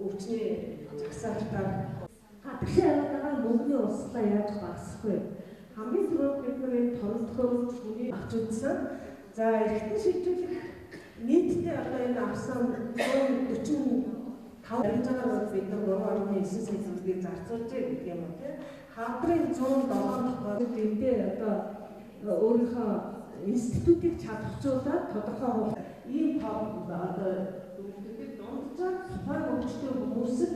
өвчний жагсаалтаар гадагшаа яваад байгаа мөнгөний урсгалаа яаж багасгах вэ? Хамгийн түрүүнд бид нар энэ торон төхөөрөмж хүний авч үзсэн. За эргэтэн шилжүүлэх нийтдээ одоо энэ авсан 145 баримжаагаар бол бид нар 3.9 сая төгрөгийг зарцуулжээ гэдэг юм уу тийм. Хавдрын 107 тохиолдолд эндээ одоо өөрийнхөө институтыг чадваржуулаад тодорхой хугацаа ийм топ одоо дүнтэйг дунджаар тухайн өвчтөй хүмүүсэд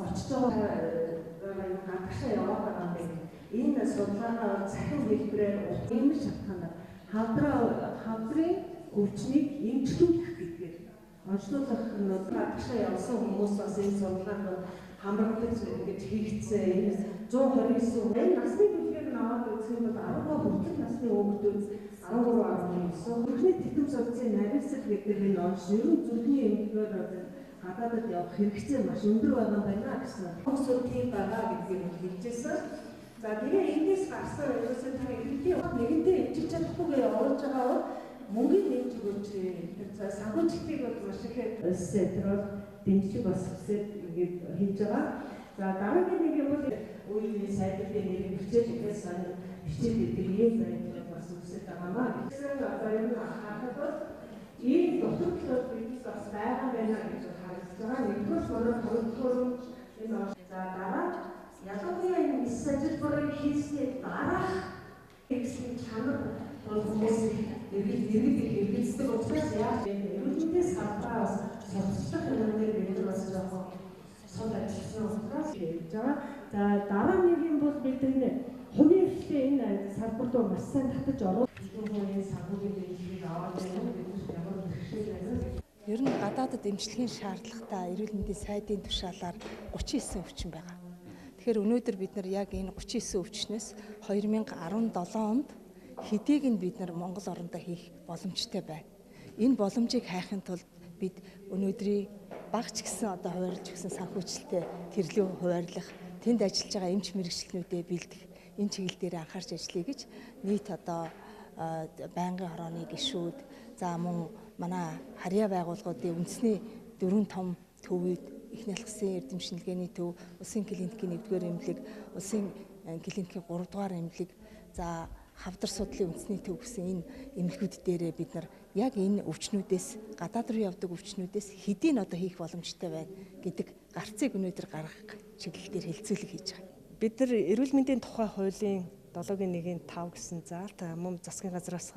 очиж байгаа юм гадагшаа яваад байгаа юм байна. Энэ судалгаагаа цахим хэлбэрээр ийм шалтгаанаар хавдрын өвчнийг эмчлүүлэх гэдгээр онцлуулах нь гадагшаа явсан хүмүүс бас энэ судалгаанд хамрагдаж ингэж хийгдсэн. Энэ 129 энэ насны бүлгээр нь аваад үзэх юм бол 13 хүртэлх насны хүүхдүүд 13.9. Зүрхний тэтэм судсын нарийсал гэдэг энэ онц ер нь зүрхний эмнэлгээр гадаадад явах хэрэгцээ маш өндөр байгаа юм байна гэсэн. Хүмүүсүүд тийм байгаа гэдгийг хэлжсэн. За тэгээ эндээс гарсан ерөөсөө тэр иргэдийн нэгэнтээ эмчилж чадахгүйгээ явуулж байгаа бол мөнгөний нэмж өгөөч. Тэр санхүүжилтийг бол маш ихээр тэр бол дэмжлэг бас хүсээд ингээд хийж байгаа. За дараагийн нэг юм бол үеийн сайдлын нэрийг бичээд ихэс сайн бичээд гэдэг ийм байдлаар бас үсэж байгаа маа. Тэгэхээр одоо энэ харахад бол ийм дутагдлууд бидэнд бас байгаа байна гэж харагдаж байгаа. Нэгдүгээр манай төхөөрөмж энэ за дараа ялангуяа энэ эс ажилбарыг хийсний дараах гэсэн чанар бол хүмүүс эргэлт хэрэгэлцдэг учраас яаж эрүүл мэндийн салбараа бас сурталчлах юм дээр бид нар бас жоохон сул ажилласан учраас хийж байгаа. За дараа нэг юм бол бид нар хувийн эрхлээ энэ салбар руу маш сайн татаж оруулах хувийн санхүүгийн дэмжлэгийг аваад байна. Бид нар ямар бэрхшээл байна. Ер нь гадаадад эмчилгээний шаардлагатай эрүүл мэндийн сайдын тушаалаар 39 өвчин байгаа. Тэгэхээр өнөөдөр бид нар яг энэ 39 өвчнөөс 2017 онд хэдийг нь бид нар Монгол орондоо хийх боломжтой байна. Энэ боломжийг хайхын тулд бид өнөөдрийн багч гэсэн одоо хуваарлж өгсөн санхүүжилтээ тэрлүү хуваарлах, тэнд ажиллаж байгаа эмч мэргэжилтнүүдэд бэлдэх энэ чиглэл дээр анхаарч ажиллая гэж нийт одоо байнгын хорооны гишүүд, за мөн манай харьяа байгууллагуудын үндэсний дөрвөн том төвүүд, их нялхсын эрдэм шинжилгээний төв, улсын клиникийн 1-р эмнэлэг, улсын клиникийн 3-р эмнэлэг, за хавдар судлалын үндэсний төв гэсэн энэ эмнэлгүүд дээрээ бид нар яг энэ өвчнүүдээс гадаад руу явдаг өвчнүүдээс хэдийг одоо хийх боломжтой байна гэдэг гарцыг өнөөдөр гаргах чиглэл дээр хэлцүүлэг хийж байгаа. Бид нар эрүүл мэндийн тухай хуулийн 7-1-ийн 5 гэсэн заалт мөн засгийн газраас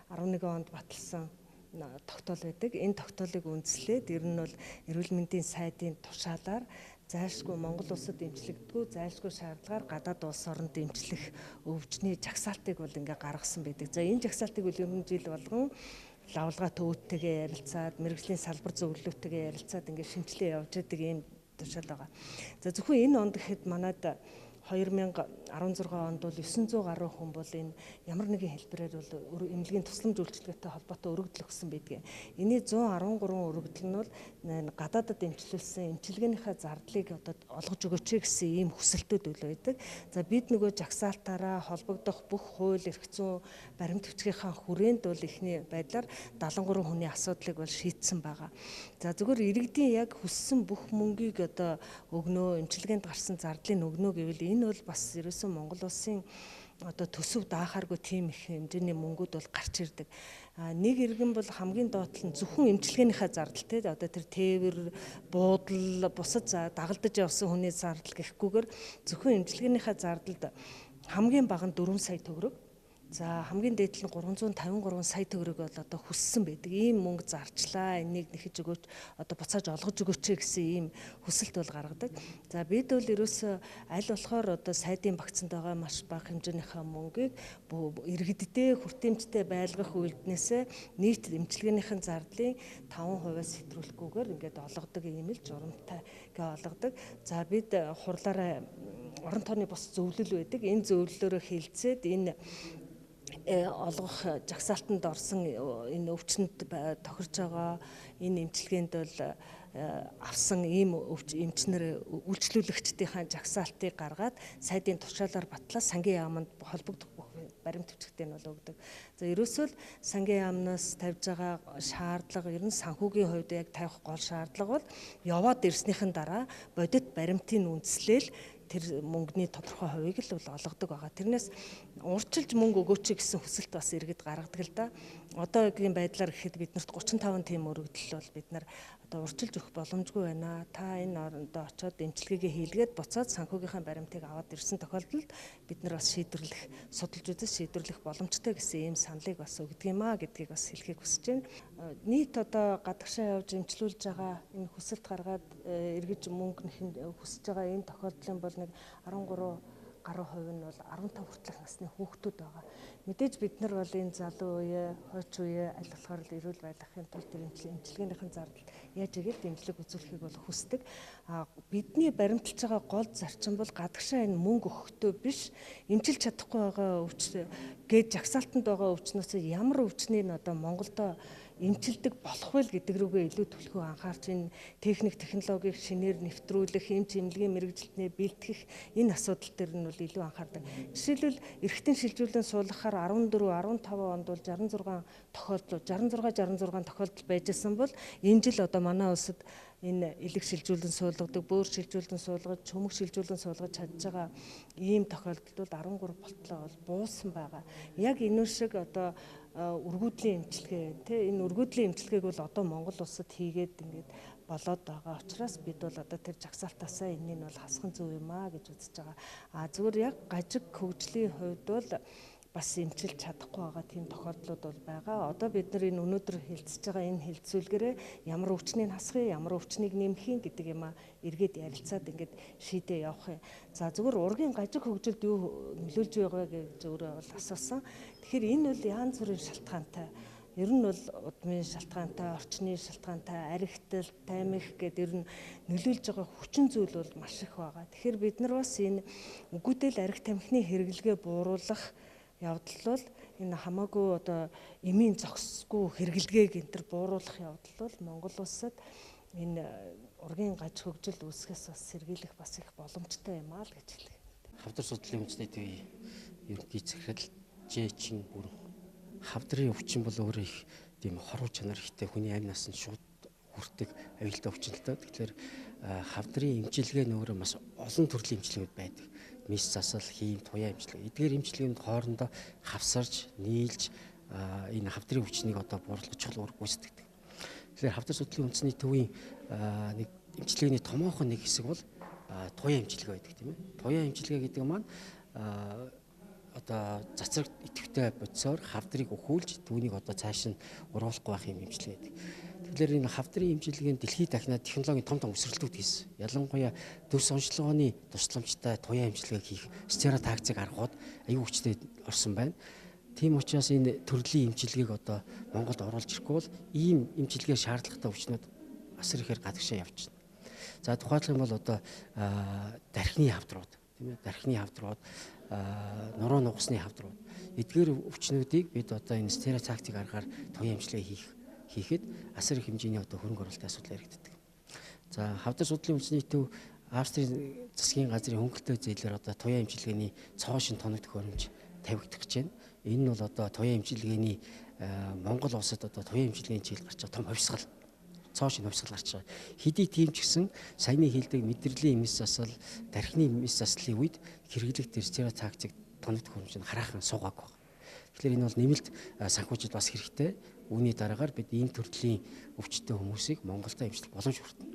11 онд баталсан тогтоол байдаг. Энэ тогтоолыг үндэслээд ер нь бол эрүүл мэндийн сайдын тушаалаар зайлшгүй Монгол улсад эмчлэгддэггүй, зайлшгүй шаардлагаар гадаад улс оронд эмчлэх өвчний жагсаалтыг бол ингээ гаргасан байдаг. За энэ жагсаалтыг бол ер нь жил болгон лавлгаа төвүүдтэйгээ ярилцаад, мэргэжлийн салбар зөвлөлтөйгээ ярилцаад ингээ шинжилгээ явж байдаг ийм тушаал байгаа. За зөвхөн энэ онд гэхэд манад 2016 онд бол 900 гаруй хүн бол энэ ямар нэгэн хэлбэрээр бол эмнэлгийн тусламж үйлчилгээтэй холбоотой өргөдөл өгсөн байдгийг. Энийн 113 өргөдөл нь бол гадаадад эмчилүүлсэн эмчилгээнийхээ зардлыг одоо олгож өгөөч гэсэн ийм хүсэлтүүд үл байдаг. За бид нөгөө жагсаалтаараа холбогдох бүх хууль эрх зүйн баримт бичгийнхаа хүрээнд бол эхний байдлаар 73 хүний асуудлыг бол шийдсэн байгаа. За зөвхөн иргэдийн яг хүссэн бүх мөнгийг одоо өгнөө, эмчилгээнд гарсан зардлыг өгнөө гэвэл энэ бол бас ерөөсөн Монгол улсын одоо төсөв даахааргүй тийм их хэмжээний мөнгүүд бол гарч ирдэг. Нэг иргэн бол хамгийн доод тал нь зөвхөн эмчилгээнийхээ зардал те одоо тэр тээвэр, буудал, бусад дагалдаж явсан хүний зардал гэхгүйгээр зөвхөн эмчилгээнийхээ зардалд хамгийн бага нь 4 сая төгрөг. За хамгийн дээд нь 353 сая төгрөг бол одоо хүссэн байдаг. Ийм мөнгө зарчлаа. Энийг нэхэж өгөөч, одоо буцааж олгож өгөөч гэсэн ийм хүсэлт бол гаргадаг. За бид бол ерөөсөө аль болохоор одоо сайдын багцанд байгаа маш бага хэмжээнийхээ мөнгийг иргэддээ хүртээмжтэй байлгах үйлднээсээ нийт эмчилгээнийхэн зардлын 5%-аас хэтрүүлэхгүйгээр ингээд олгодог ийм л журамтай гээ олгодог. За бид хурлаараа орон тооны бус зөвлөл байдаг. Энэ зөвлөлөөрөө хилцээд энэ олгох жагсаалтанд орсон энэ өвчнөд тохирч байгаа энэ эмчилгээнд бол авсан ийм эмчнэр үйлчлүүлэгчдийнхээ жагсаалтыг гаргаад сайдын тушаалаар батлаад сангийн яаманд холбогдох бүх баримт бичгтээ нь бол өгдөг. За ерөөсөө л сангийн яамнаас тавьж байгаа шаардлага, ер нь санхүүгийн хувьд яг тавих гол шаардлага бол яваад ирснийхэн дараа бодит баримтын үндслэл тэр мөнгөний тодорхой хувийг л бол олгодог байгаа. Тэрнээс урчилж мөнгө өгөөч гэсэн хүсэлт бас иргэд гаргадаг л да. Одоогийн байдлаар гэхэд биднэрт 35 тийм өргөдөл бол бид нар одоо урчилж өгөх боломжгүй байна. Та энэ орондоо очиод эмчилгээгээ хийлгээд буцаад санхүүгийнхаа баримтыг аваад ирсэн тохиолдолд бид нар бас шийдвэрлэх, судалж үзэж шийдвэрлэх боломжтой гэсэн ийм саналыг бас өгдөг юм а гэдгийг бас хэлхийг хүсэж байна. Нийт одоо гадагшаа явж эмчлүүлж байгаа энэ хүсэлт гаргаад эргэж мөнгө хүсэж байгаа энэ тохиолдлын бол нэг 13 гаруй хувь нь бол 15 хүртэлх насны хүүхдүүд байгаа. Мэдээж бид нар бол энэ залуу үе, хойч үе аль болохоор л эрүүл байхын тулд тэр эмчилгээнийхэн зардал яаж игээл дэмжлэг үзүүлэхийг бол хүсдэг. А бидний баримталж байгаа гол зарчим бол гадагшаа энэ мөнгө өгөхдөө биш, эмчилж чадахгүй байгаа өвч гээд жагсаалтанд байгаа өвчнөөс ямар өвчнийг нь одоо Монголдо эмчилдэг болох вэ гэдэг рүүгээ илүү түлхүү анхаарч энэ техник технологиг шинээр нэвтрүүлэх, эмч эмнэлгийн мэргэжилтнээ бэлтгэх энэ асуудал дээр нь бол илүү анхаардаг. Жишээлбэл эргэтэн шилжүүлэн суулгахаар 14, 15 онд бол 66 тохиолдол, 66 66 тохиолдол байжсэн бол энэ жил одоо манай улсад энэ элэг шилжүүлэн суулгадаг, бөөр шилжүүлэн суулгаж, чөмөг шилжүүлэн суулгаж чадж байгаа ийм тохиолдолд бол 13 болтлоо бол буусан байгаа. Яг энэ шиг одоо өргүүдлийн эмчилгээ тий энэ өргүүдлийн эмчилгээг бол одоо Монгол улсад хийгээд ингээд болоод байгаа учраас бид бол одоо тэр жагсаалтаасаа энэний нь бол хасхан зөв юм а гэж үзэж байгаа. А зүгээр яг гажиг хөгжлийн хувьд бол бас эмчилж чадахгүй байгаа тийм тохиолдлууд бол байгаа. Одоо бид нар энэ өнөөдөр хэлцэж байгаа энэ хэлцүүлгээрээ ямар өвчнийг хасах юм, ямар өвчнийг нэмэх юм гэдэг юм а эргээд ярилцаад ингээд шийдээ явах юм. За зүгээр ургийн гажиг хөгжилд юу нөлөөлж байгаа гэж өөрөө бол асуусан. Тэгэхээр энэ бол янз бүрийн шалтгаантай. Ер нь бол удмын шалтгаантай, орчны шалтгаантай, архитал, тамхи гэдэг ер нь нөлөөлж байгаа хүчин зүйл бол маш их байгаа. Тэгэхээр бид нар бас энэ үгүйдэл арх тамхины хэрэглэгээ бууруулах явдал бол энэ хамаагүй одоо эмийн зогсгүй хэрэглэгээг энэ төр бууруулах явдал бол Монгол улсад энэ ургийн гаж хөгжил үүсгэхээс бас сэргийлэх бас их боломжтой юм аа л гэж хэлэх. Хавдар судлалын үндэсний төвийн ерөнхий захирал Жэчин бүрэн. Хавдрын өвчин бол өөрөө их тийм хоруу чанар ихтэй хүний амь насанд шууд хүрдэг аюултай өвчин л доо. Тэгэхээр хавдрын эмчилгээ нь өөрөө маш олон төрлийн эмчилгээнүүд байдаг. Мис засал, хийм, туяа эмчилгээ. Эдгээр эмчилгээнд хоорондоо хавсарч, нийлж энэ хавдрын өвчнийг одоо бууруулах чухал үүрэг гүйцэтгэдэг. Тэгэхээр хавдар судлалын үндэсний төвийн нэг эмчилгээний томоохон нэг хэсэг бол туяа эмчилгээ байдаг тийм ээ. Туяа эмчилгээ гэдэг маань одоо цацраг идэвхтэй бодисоор хавдрыг өхүүлж түүнийг одоо цааш нь уруулахгүй байх юм эмчилгээ гэдэг. Тэгэхээр энэ хавдрын эмчилгээнд дэлхийд дахинаа технологийн том том өсрөлтүүд хийсэн. Ялангуяа дүрс онцлогооны тусламжтай туяа эмчилгээг хийх стереотакцик аргууд аюул хүчтэй орсон байна. Тийм учраас энэ төрлийн эмчилгээг одоо Монголд оруулж ирэхгүй бол ийм эмчилгээ шаардлагатай өвчнүүд асар ихээр гадагшаа явчихна. За тухайлах юм бол одоо дархины хавдрууд тийм ээ, дархины хавдрууд, нуруу нугасны хавдрууд. Эдгээр өвчнүүдийг бид одоо энэ стереотакцик аргаар туяа эмчилгээ хийхэд асар их хэмжээний одоо хөрөнгө оруулалтын асуудал яригддаг. За хавдар судлалын үндэсний төв Австрийн засгийн газрын хөнгөлөлтөө зээлээр одоо туяа эмчилгээний цоо шин тоног төхөөрөмж тавигдах гэж байна. Энэ нь бол одоо туяа эмчилгээний Монгол улсад одоо туяа эмчилгээний чиглэл гарч байгаа том хувьсгал, цоо шин хувьсгал гарч байгаа. Хэдий тийм ч гэсэн саяны хэлдэг мэдрэлийн эмис засал, дархины эмис заслын үед хэрэглэх тэр стереотакцик тоног төхөөрөмж нь хараахан суугаагүй байна. Тэгэхээр энэ бол нэмэлт санхүүжилт бас хэрэгтэй. Үүний дараагаар бид ийм төрлийн өвчтөй хүмүүсийг Монголд эмчлэх боломж хүртэнэ.